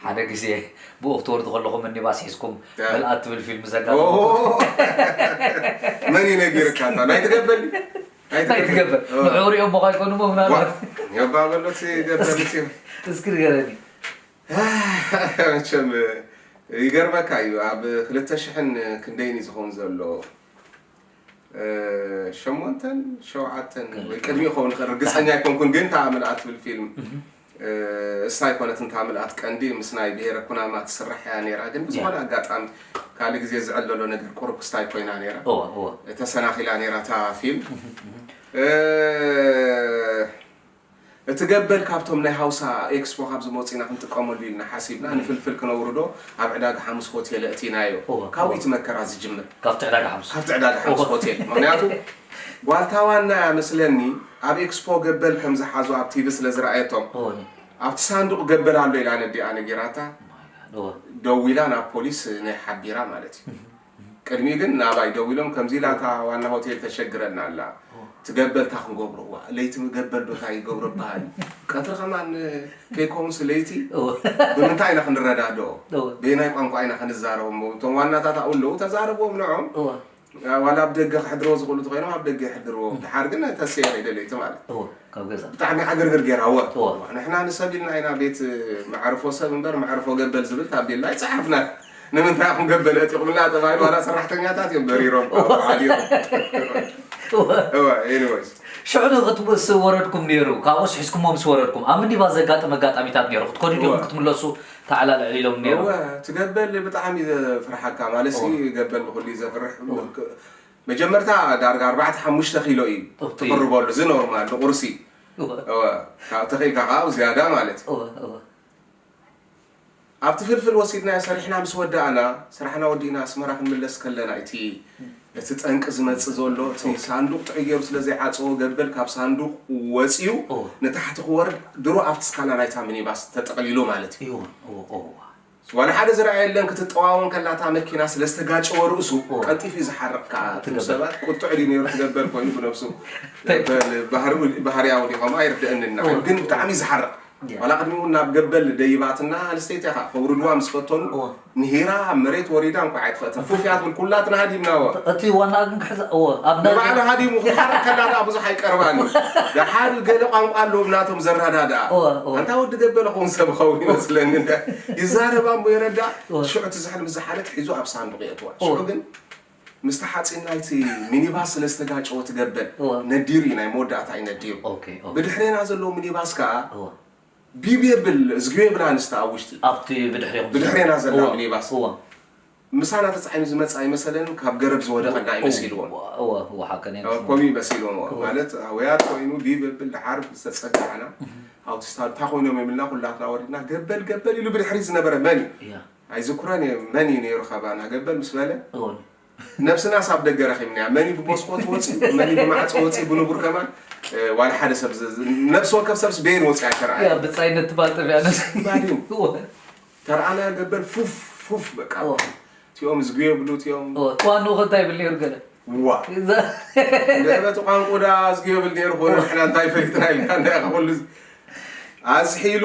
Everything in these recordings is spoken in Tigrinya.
ሓደ ግዜ ብኡ ክትወርዱ ከለኹም ሚኒባስ ሒዝኩም ያ። መልኣት ትብል ፊልም ዘጋጠመ ኦ፣ መን ይነግርካ? ናይ ትገበል ናይ ናይ ትገበር ንዑ ሪኦም ሞ ከይኮኑ ሞ ምናልባት የባበሎት ገበልት እስኪ ንገረኒ መቸም ይገርመካ እዩ። ኣብ ክልተ ሽሕን ክንደይን እዩ ዝኸውን ዘሎ እ፣ ሸሞንተን ሸውዓተን ወይ ቅድሚ ይኸውን ይኽእል፣ ርግፀኛ ኣይኮንኩን። ግን እታ ምልኣት ትብል ፊልም እ፣ እሳ ኣይኮነትን እታ ምልኣት ቀንዲ ምስ ናይ ብሄረ ኩናማ ትስራሕ እያ ነይራ። ግን ብዝኾነ ኣጋጣሚ ካልእ ግዜ ዝዕለሎ ነገር ቁሩብ ክስታይ ኮይና ነይራ፣ እወ እወ ተሰናኺላ ነይራ እታ ፊልም። እ፣ እቲ ገበል ካብቶም ናይ ሃውሳ ኤክስፖ ካብ ዝመፁ ኢና ክንጥቀመሉ ኢልና ሓሲብና ንፍልፍል ክነውርዶ ኣብ ዕዳጋ ሓሙስ ሆቴል ኣእቲናዮ። እወ፣ ካብኡ እወ። እቲ መከራ ዝጅምር። ካብቲ ዕዳጋ ሓሙስ ካብቲ ዕዳጋ ሓሙስ ሆቴል። ምክንያቱ ጓልታ ዋና እያ መስለኒ ኣብ ኤክስፖ ገበል ከም ዝሓዙ ኣብ ቲቪ ስለ ዝረኣየቶም እወ ኣብቲ ሳንዱቕ ገበል ኣሎ ኢላ ነዲኣ ነጊራታ እወ ደዊላ ናብ ፖሊስ ናይ ሓቢራ ማለት እዩ። ቅድሚ ግን ናባይ ደዊሎም ከምዚ ኢላ እታ ዋና ሆቴል ተሸግረና ኣላ ትገበልታ ክንገብሮ ዋ ለይቲ ገበል ዶ እንታይ ይገብሮ በሃል ቀትሪ ከማን ከይከውንስ ለይቲ እወ ብምንታይ ኢና ክንረዳድኦ እወ በየናይ ቋንቋ ኢና ክንዛረቦም እቶም ዋናታት ኣብኡ ኣለዉ ተዛረብዎም ንዖም እወ ዋላ ኣብ ደገ ክሕድርዎ ዝኽእሉ ተኮይኖም ኣብ ደገ ይሕድርዎ ድሓር ግን ተሰየረ ኢለ ለይቲ ማለት እወ ካብ ገዛ ብጣዕሚ ዓገርግር ገይራ ወ እወ ንሕና ንሰብ ኢልና ኢና ቤት መዕርፎ ሰብ እምበር መዕርፎ ገበል ዝብል ታቤላ ኣይፀሓፍና ንምንታይ ኢኹም ገበል ኣእቲኹምልና ተባሂሉ ዋላ ሰራሕተኛታት እዮም በሪሮም ሓዲሮም እወ እወ anyways ሽዑ ክትምስ ወረድኩም ነይሩ ካብኡስ ሒዝኩሞ ምስ ወረድኩም ኣብ ምኒባስ ዘጋጠመ ኣጋጣሚታት ነይሩ ክትከዱ ዲኹም እወ። ክትምለሱ ተዓላልዕል ኢሎም ነይሩ እወ እቲ ገበል ብጣዕሚ እዩ ዘፍርሓካ ማለት ሲ ገበል ንኩሉ እዩ ዘፍርሕ መጀመርታ ዳርጋ ኣርባዕተ ሓሙሽተ ኪሎ እዩ ኦኬ። ትቅርበሉ እዚ ኖርማል ንቁርሲ እወ እወ ካብ ተኺልካ ከዓ ዝያዳ ማለት እዩ እወ እወ ኣብቲ ፍልፍል ወሲድናዮ ሰሪሕና ምስ ወዳእና ስራሕና ወዲእና ኣስመራ ክንምለስ ከለና እቲ እቲ ጠንቂ ዝመፅእ ዘሎ እቲ ሳንዱቅ ጥዑይ ገይሩ ስለ ዘይዓፀዎ ገበል ካብ ሳንዱቅ ወፂኡ እወ ንታሕቲ ክወርድ ድሮ ኣብቲ ስካላ ናይታ ሚኒባስ ተጠቕሊሉ ማለት እዩ እወ እወ እወ ዋላ ሓደ ዝረኣየ የለን ክትጠዋወን ከላ እታ መኪና ስለ ዝተጋጨወ ርእሱ እወ። ቀልጢፉ እዩ ዝሓርቕ ከዓ እቶም ትገበል። ሰባት ቁጥዕ ድዩ ነይሩ ትገበል ኮይኑ ብነብሱ በል ባህሪ ባህርያዊ ድዩ ከምኡ ኣይርድአንን ንዓይ እወ። ግን ብጣዕሚ እዩ ዝሓርቕ ያ። ዋላ ቅድሚኡ ናብ ገበል ደይባትና ኣንስተይቲ ኢኻ ከውርድዋ ምስ ፈተኑ እወ። ንሂራ ኣብ መሬት ወሪዳ እንኳ ኣይትፈእተን ፉፍ እያ ትብል ኩላትና ሃዲምናዎ እቲ ዋና ግን ክሕዛ እወ ኣብ ንባዕሉ ሃዲሙ ክትሓርቕ ከላ ከዓ ብዙሕ ኣይቀርባን እዩ ደሓር ገለ ቋንቋ ኣለዎም ናቶም ዘረዳድኣ እወ፣ እወ። ኣንታ ወዲ ገበለ ክውን ሰብ ኸውን ይመስለኒ እንዳ ይዛረባ እሞ የረዳ እወ። ሽዑ እቲ ዝሕል ምስ ዝሓለት ሒዙ ኣብ ሳንዱቕ የእትዋ እወ። ሽዑ ግን ምስቲ ሓፂን ናይቲ ሚኒባስ ስለ ዝተጋጨወ ትገበል እወ። ነዲሩ እዩ ናይ መወዳእታ እዩ ነዲሩ ኦኬ ኦኬ ብድሕሬና ዘለዉ ሚኒባስ ከዓ እወ ቢብ የብል እዝግዮ የብላ ኣንስታ ኣብ ውሽጢ ኣብቲ ብድሕሪኹም ብድሕሬና ዘላ እወ፣ ሚኒባስ እወ ምሳና ተፃዒኑ ዝመፅእ ኣይመሰለን ካብ ገረብ ዝወደቐ እንዳ ይመሲልዎም እወ እወ ሓቀን እዮም ከምኡ ይመሲልዎም ማለት ኣውያት ኮይኑ ቢብ የብል ድሓር ዝተፀጋዕና ኣውቲስታ እንታይ ኮይኖም የብልና ኩላትና ወሪድና ገበል ገበል ኢሉ ብድሕሪ ዝነበረ መን እዩ ያ ኣይዝኩረን እየ መን እዩ ነይሩ ካባና ገበል ምስ በለ እወ ነብስናስ ኣብ ደገ ረኺብናያ መን እዩ ብመስኮት ወፂኡ መን እዩ ብማዕፆ ወፂኡ ብንቡር ከማን እ፣ ዋላ ሓደ ሰብ ዝ- ዝ- ነብሲ ወከፍ ሰብስ በየን ወፂ ኣይተረኣየ ያ ብጻይነት ትባል ጠቢያ ነብሲ ባድዩ እወ ተረኣና ገበል ፉፍ ፉፍ በቃ እወ እቲኦም ዝግዮ ብሉ እቲኦም እወ ዋንኡ ከ እንታይ ይብል ነይሩ ገለ ዋ እዛ- ገለበት ቋንቁ ዳ ዝግዮ ብል ነይሩ ኮነ ንሕና እንታይ ፈሊጥና ኢልካ እንታይ ኢኻ ኩሉ ኣዝሒሉ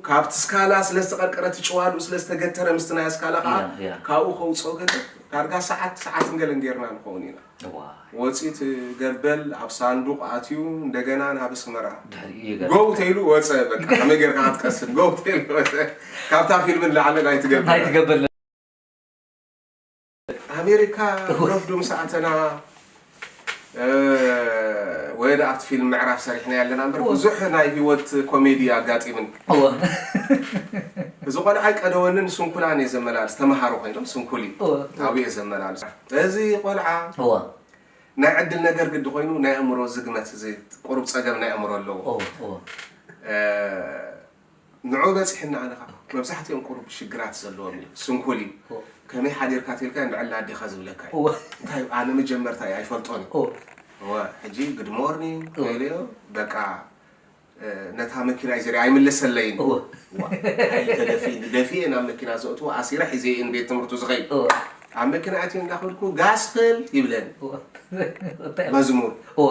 ካብቲ ስካላ ስለ ዝተቐርቀረ እቲ ጭዋሉ ስለ ዝተገተረ ምስቲ ናይ ኣስካላ ከዓ ያ፣ ያ። ካብኡ ከውፅኦ ገለ ዳርጋ ሰዓት ሰዓትን ገለን ጌርና ንኸውን ኢና እዋ ወፂት ገበል ኣብ ሳንዱቅ ኣትዩ እንደገና ናብ ኣስመራ ድሕሪ ይገር ጎው ተይሉ ወፀ በቃ ከመይ ጌርካ ክትቀስን ጎው ተይሉ ወፀ ካብታ ፊልም ንላዕሊ ናይ ትገብር እንታይ ትገብር ኣሜሪካ ረፍዱ ምስ ኣተና እ፣ ወይ ደኣ ኣብቲ ፊልም ምዕራፍ ሰሪሕና ኣለና እምበር ብዙሕ ናይ ህይወት ኮሜዲ ኣጋጢምን እወ እዚ ቆልዓ ቀደወንን ስንኩላን እየ ዘመላልስ ተምሃሮ ኮይኖም ስንኩል እዩ እወ ኣብኡ እየ ዘመላልስ እዚ ቆልዓ እወ ናይ ዕድል ነገር ግዲ ኮይኑ ናይ ኣእምሮ ዝግመት እዚ ቁሩብ ፀገም ናይ ኣእምሮ ኣለዎ እወ እወ እ፣ ንዑ በፂሕና ኣነ ከዓ መብዛሕትኦም ቁሩብ ሽግራት ዘለዎም እዩ ስንኩል እዩ እወ ከመይ ሓዲርካ ተልካ ንዕላ ኣዴኻ ዝብለካ እዩ እወ እንታይ ኣነ መጀመርታ እዩ ኣይፈልጦን እዩ እወ እወ ሕጂ good morning እወ። ወይለዮ በቃ እ፣ ነታ መኪና እዩ ዘሪኣ ኣይምለሰለይን እወ ዋ፣ ኣይተደፊእኒ ደፊኤ ናብ መኪና ዘእትዎ ኣሲረ ሒዘ እየ ንቤት ትምህርቱ ዝኸይድ እወ ኣብ መኪና ኣትዮ እንዳኸድኩ ጋስፐል ይብለኒ እወ እንታይ መዝሙር እወ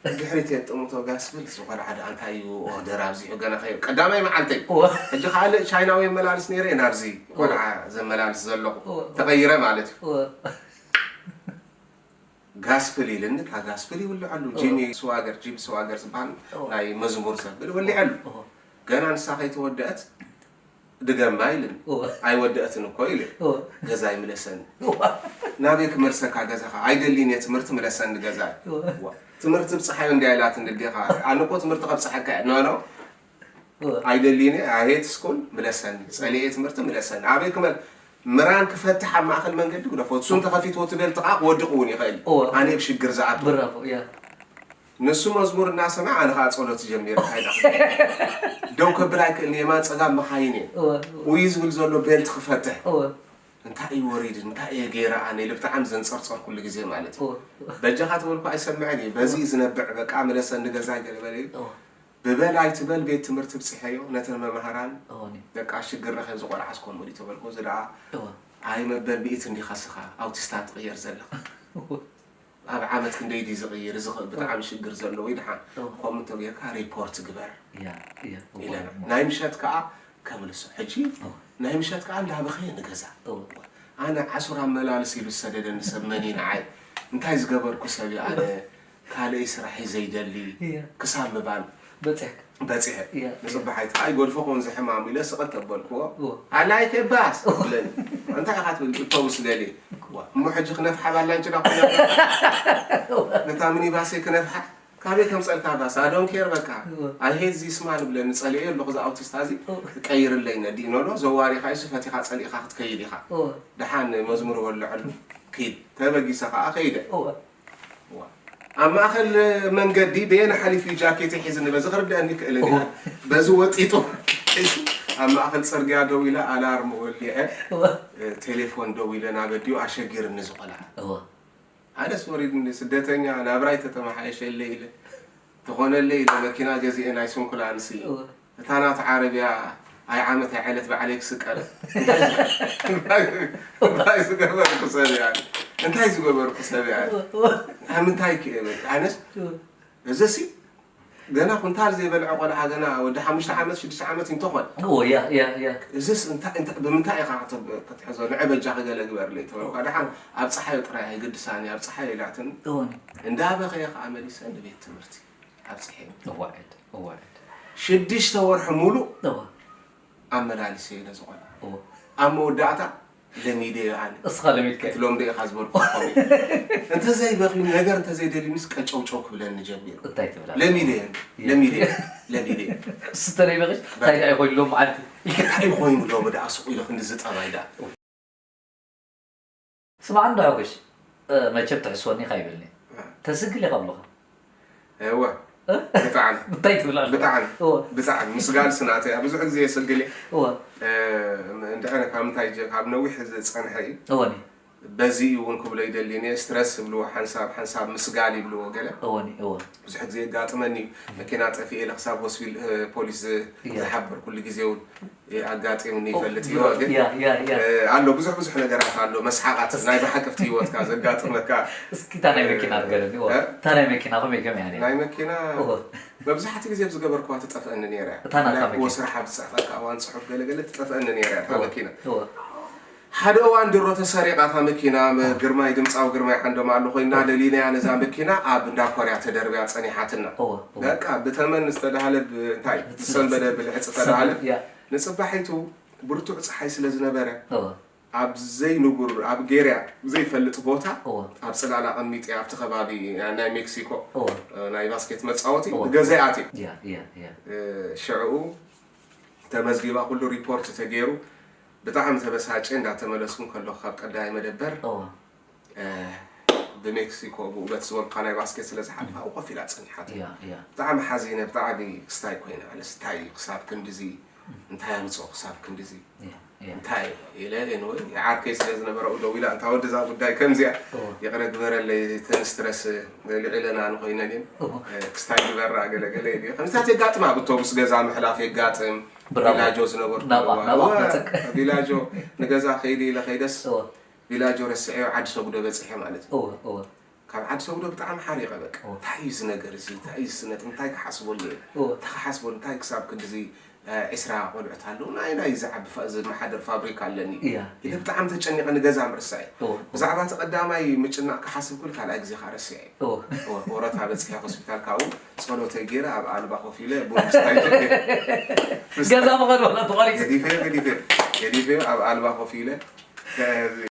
ድሕሪት የጥምቶ ጋስፕል፣ እዚ ቆልዓ ደኣ እንታይ እዩ ኦርደር ኣብዚሑ፣ ገና ከይ-፣ ቀዳማይ መዓልተይ። እወ። ሕጂ ካልእ ቻይናዊ የመላልስ ነይረ፣ ናብዚ እወ። ቆልዓ ዘመላልስ ዘለኹ። እወ። ተቐይረ ማለት እዩ። እወ። ጋስፕል ኢልኒ፣ እታ ጋስፕል ይውልዐሉ። እወ። ጂሚ ስዋገር፣ ጂም ስዋገር ዝበሃል እወ። ናይ መዝሙር ሰብ፣ ወሊዐሉ። እወ። ገና ንሳ ከይተወደአት፣ ድገማ ኢልን። እወ። ኣይወደአትን እኮ ኢለ። እወ። ገዛ ይምለሰኒ። እወ። ናበይ ክመልሰካ ገዛኻ? ኣይደልይን እየ ትምህርቲ፣ ምለሰኒ ገዛ። እወ። እዋ፣ ትምህርቲ ብፅሓዮ እንድያ ኢላትኒ ኣዴኻ። ኣነ እኮ ትምህርቲ ከብፅሐካ እየ። ኖ፣ ኖ። እወ። ኣይደልይን እየ፣ I hate school፣ ምለሰኒ። ጸሊኤ ትምህርቲ፣ ምለሰኒ። ኣበይ ክመል-፣ ምራን ክፈትሕ ኣብ ማእከል መንገዲ ግደፎ። እሱ እንተኸፊትዎ እቲ ቤልት ከዓ ክወድቕ እውን ይኽእል። እወ። ኣነ ብሽግር ዝኣቱ። ብራቮ፣ ያ። ንሱ መዝሙር እናሰምዐ ኣነ ከዓ ጸሎት ጀሚረ። እንታይ ደኣ? ደው ከብል ኣይክእልን፣ የማን ጸጋም መኻይን እየን። እወ፣ እወ። ውይ ዝብል ዘሎ ቤልት ክፈትሕ። እወ። እንታይ እዩ ወሪድ፣ እንታይ እየ ገይረ ኣነ ኢለ ብጣዕሚ ዘንጸርጸር ኩሉ ግዜ ማለት እዩ። እወ። በጃኻ ተበልኩ ኣይሰምዕን እዩ። በዚ እዩ ዝነብዕ፣ በቃ ምለሰኒ ገዛይ ገለ በለ ኢሉ። እወ። ብበል ኣይትበል ቤት ትምህርቲ ብጽሐዮ፣ ነተን መማህራን እወ፣ ኒ። በቃ ሽግር ረኸብ ዝቆልዓስ ከምኡ ድዩ ተበልኩ። እዚ ደኣ እወ። ኣይ መበል ሚእቲ እንዲኻ ስኻ ኣውቲስታ ትቕየር ዘለኻ። እወ። ኣብ ዓመት ክንደይ ድዩ ዝቕይር? እዚ ኸ ብጣዕሚ ሽግር ዘለዎ እዩ። ድሓን እወ። ከምኡ እንተጌርካ ሪፖርት ግበር እያ፣ እያ። እወ፣ ኢለና። እወ። ናይ ምሸት ከኣ ከምልሶ። ሕጂ እወ። ናይ ምሸት ከኣ እንዳበኸየ ንገዛ። እወ። ኣነ ዓሱር ኣመላልስ ኢሉ ዝሰደደኒ ሰብ መን እዩ ንዓይ? እንታይ ዝገበርኩ ሰብ እየ ኣነ? ካልእይ ስራሕ እዩ ዘይደሊ እያ። ክሳብ ምባል በጺሕካ። በጺሐ። እያ፣ እያ። ንጽባሓይ ከኣ ኣይገድፎ ክውን ዝሕማም ኢለ ስቕል ተበልክዎ። እወ። ኣላይ ከባስ እወ። ትብለኒ። እንታይ ኢኻ ትብል? እተውስ ደልየ። እወ። እሞ ሕጂ ክነፍሓ ባላንችና ኩና ነታ ሚኒባሰይ ክነፍሓ ካበይ ከምጸልካ ባስ? I don't care በቃ። እወ። I hate this man ብለኒ ጸሊኤ ኣለኹ፣ እዚ ኣውቲስታ እዚ እወ። ቀይርለይ ነዲእኖ ዶ? ዘዋሪኻ እሱ ፈቲኻ ጸሊእኻ ክትከይድ ኢኻ። እወ። ደሓን መዝሙር ወልዐሉ። ኪድ። ተበጊሰ ከኣ ከይደ። እወ። እዋ። ኣብ ማእከል መንገዲ በየነ ሓሊፉ እዩ ጃኬተይ ሒዝኒ? በዚ ክርድአኒ ይክእልን እወ። እየ። በዚ ወጢጡ ሒዙ ኣብ ማእከል ጽርግያ ደው ኢለ ኣላርም ወሊዐ፣ እወ። ቴሌፎን ደው ኢለ ናብ ኣዲኡ ኣሸጊርኒ እዚ ቆልዓ። እወ። ኣነስ ወሪድኒ ስደተኛ ናብራይ ተተመሓየሸለይ ኢለ፣ ተኾነለይ ኢለ መኪና ገዚኤ ናይ ስንኩላንሲ። እወ። እታ ናታ ዓረብያ ኣይ ዓመት ኣይ ዕለት ባዕለይ ክስቀል። እንታይ ዝገበርኩ ሰብ እያ? እንታይ ዝገበርኩ ሰብ እያ? ኣብ ምንታይ ክእብል? ኣነስ እዚሲ ገና ኩንታል ዘይበልዐ ቆልዓ፣ ገና ወዲ ሓሙሽተ ዓመት ሽዱሽተ ዓመት እንተኾን እዎ፣ ያ፣ ያ፣ ያ። እዚስ እንታይ፣ እንታይ፣ ብምንታይ ኢኻ ክተ-፣ ክትሕዞ? ንዐ በጃኺ ገለ ግበርለይ ተበልኳ። ደሓን ኣብ ፀሓዩ ጥራይ ኣይግድሳን እየ፣ ኣብ ፀሓዩ ኢላትኒ። እዎ። እንዳበኸየ ከዓ መሊሰ ንቤት ትምህርቲ ኣብፅሐ። እዋዕድ፣ እዋዕድ። ሽዱሽተ ወርሒ ሙሉእ እዎ። ኣመላሊሰ ነዚ ቆልዓ። እዎ። ኣብ መወዳእታ ለሚደዮ ኣነ። እስኻ ለሚድካ። እቲ ሎምደ ኢኻ ዝበልኩ ክኸውን። እንተዘይበኺ ነገር እንተዘይደልዩኒስ ቀጨውጨው ክብለኒ ጀሚሩ። እንታይ ትብላ? ለሚደዮ፣ የ- ለሚደዮ፣ ለሚደዮ። እሱ እንተዘይበኺስ እንታይ ደኣ ይኾይኑ ሎም መዓልቲ? እንታይ ኮይኑ ሎም ደኣ ስቕ ኢሉ ክንዲ ዝጠባይ ደኣ? ስማዕ እንዶ ሓጎሽ፣ እ፣ መቸም ትሕስወኒ ኢኻ ይብልኒ። እ። ተስግል ኢኻ ብለኻ። እወ። እ? ብጣዕሚ። እንታይ ትብል ኣለኻ? ብጣዕሚ። እወ። ብጣዕሚ። ምስጋል ስናተይ። ኣብ ብዙሕ ግዜ የስግል እየ። እወ። እ፣ እንድሕር ካብ ምንታይ ጀ-፣ ካብ ነዊሕ ዝጸንሐ እዩ። እወኒ። በዚ እውን ክብሎ ይደሊ እየ። ስትረስ ይብልዎ ሓንሳብ፣ ሓንሳብ ምስጋል ይብልዎ ገለ። እወኒ፣ እወ። ብዙሕ ግዜ የጋጥመኒ እዩ። መኪና ጠፊኤ ኢለ ክሳብ ሆስፒል፣ እ፣ ፖሊስ ዝ-፣ እያ። ዝሓበር ኩሉ ግዜ እውን ኣጋጢሙኒ ይፈልጥ እዩ፣ ግን፣ ያ፣ ያ፣ ያ። እ፣ ኣሎ፣ ብዙሕ፣ ብዙሕ ነገራት ኣሎ፣ መስሓቓት፣ ናይ ብሓቂ ኣብቲ ህይወትካ ዘጋጥመካ። እስኪ እታ ናይ መኪና እ፣ ንገረኒ፣ እወ። እ? እታ ናይ መኪና ከመይ፣ ከመይ እያ ነይራ? ናይ መኪና እወ። መብዛሕትኡ ግዜ ኣብ ዝገበርክዋ ትጠፍአኒ ነይራ እያ። እታ ናትካ ናይ መኪና። ስራሕ ኣብ ዝጽሕፈካ እዋን፣ ጽሑፍ ገለ ገለ ትጠፍአኒ ነይራ እያ፣ እታ እወ። መኪና። እወ። ሓደ እዋን ድሮ ተሰሪቓ እታ መኪና፣ መ-፣ ግርማይ፣ ድምጻዊ ግርማይ ዓንዶም ኣሎ ኮይና፣ ደሊናያ ነዛ መኪና ኣብ እንዳ ኮርያ ተደርብያ ጸኒሓትና። እወ፣ እወ። በቃ፣ ብተመን ዝተዳህለ ብ-፣ እንታይ፣ ብሰንበደ ብልሕጺ ዝተዳህለ። ያ። ንጽባሒቱ ብርቱዕ ጸሓይ ስለ ዝነበረ፣ እወ። ኣብ ዘይንቡር፣ ኣብ ጌርያ ዘይፈልጥ ቦታ፣ እወ። ኣብ ጽላል ኣቐሚጥያ፣ ኣብቲ ከባቢ ናይ ሜክሲኮ፣ እወ። ናይ ባስኬት መጻወቲ፣ እወ። ብገዛይ ኣትየ። ያ፣ ያ፣ ያ። እ፣ ሽዕኡ ተመዝጊባ፣ ኩሉ ሪፖርት ተገይሩ፣ ብጣዕሚ ተበሳጭ፣ እንዳተመለስኩ ከለኹ ካብ ቀዳማይ መደበር፣ እወ። እ፣ ብሜክሲኮ፣ ብኡ በቲ ዝበልካ ናይ ባስኬት ስለ ዝሓልፋ፣ ኣብኡ ኮፍ ኢላ ጸኒሓት። ያ፣ ያ። ብጣዕሚ ሓዚነ፣ ብጣዕሚ ክስታይ ኮይነ፣ ኣነስ እንታይ ክሳብ ክንድዚ፣ እንታይ ኣምጽኦ ክሳብ ክንድዚ፣ ያ፣ ያ። እንታይ ኢለ፣ ኤንወይ፣ ዓርከይ ስለ ዝነበረ ኣብኡ ደው ኢላ፣ እንታ ወዲ እዛ ጉዳይ ከምዚኣ፣ እወ። ይቕረ ግበረለይ፣ እተን ስትረስ ልዒለና ንኾይነን እየን። እወ። እ፣ ክስታይ ግበራ፣ ገለ ገለ ኢሉ። ከምዚታት የጋጥማ፣ ኣብ ኣውቶቡስ ገዛ ምሕላፍ የጋጥም፣ ብራቮ። ቪላጆ ዝነበርኩ ናብኣ፣ እዋን። ናብኣ እወ፣ መጸክ። ቪላጆ ንገዛ ከይደ ኢለ ከይደስ፣ እወ። ቪላጆ ረስዐዮ ዓዲ ሰጉዶ በጺሐ ማለት እዩ። እወ፣ እወ። ካብ ዓዲ ሰጉዶ ብጣዕሚ ሓሪቐ በቃ። እንታይ እዩ እዚ ነገር እዚ? እንታይ እዩ እዚ ስነጥበብ? እንታይ ክሓስበሉ እየ? እንታይ ክሓስበሉ? እንታይ ክሳብ ክንድዚ ዒስራ ቆልዑት ኣለዉ ናይ ናይ ዝዓቢ ዝመሓደር ፋብሪካ ኣለኒ ኢለ ብጣዕሚ ተጨኒቐ ንገዛ ምርሳይ። ብዛዕባ እቲ ቀዳማይ ምጭናቕ ክሓስብ ክብል ካልኣይ ግዜ ከዓ ረሲዐ። ወረታ በፂሐ ሆስፒታል ካብኡ ጸሎተይ ገይረ ኣብ ኣልባ ኮፍ ኢለ ቡን ምስታይ ጀሚረ። ገዛ መኸድ ወላ ተቋሪፅ ገዲፈ ገዲፈ ገዲፈ ኣብ ኣልባ ኮፍ ኢለ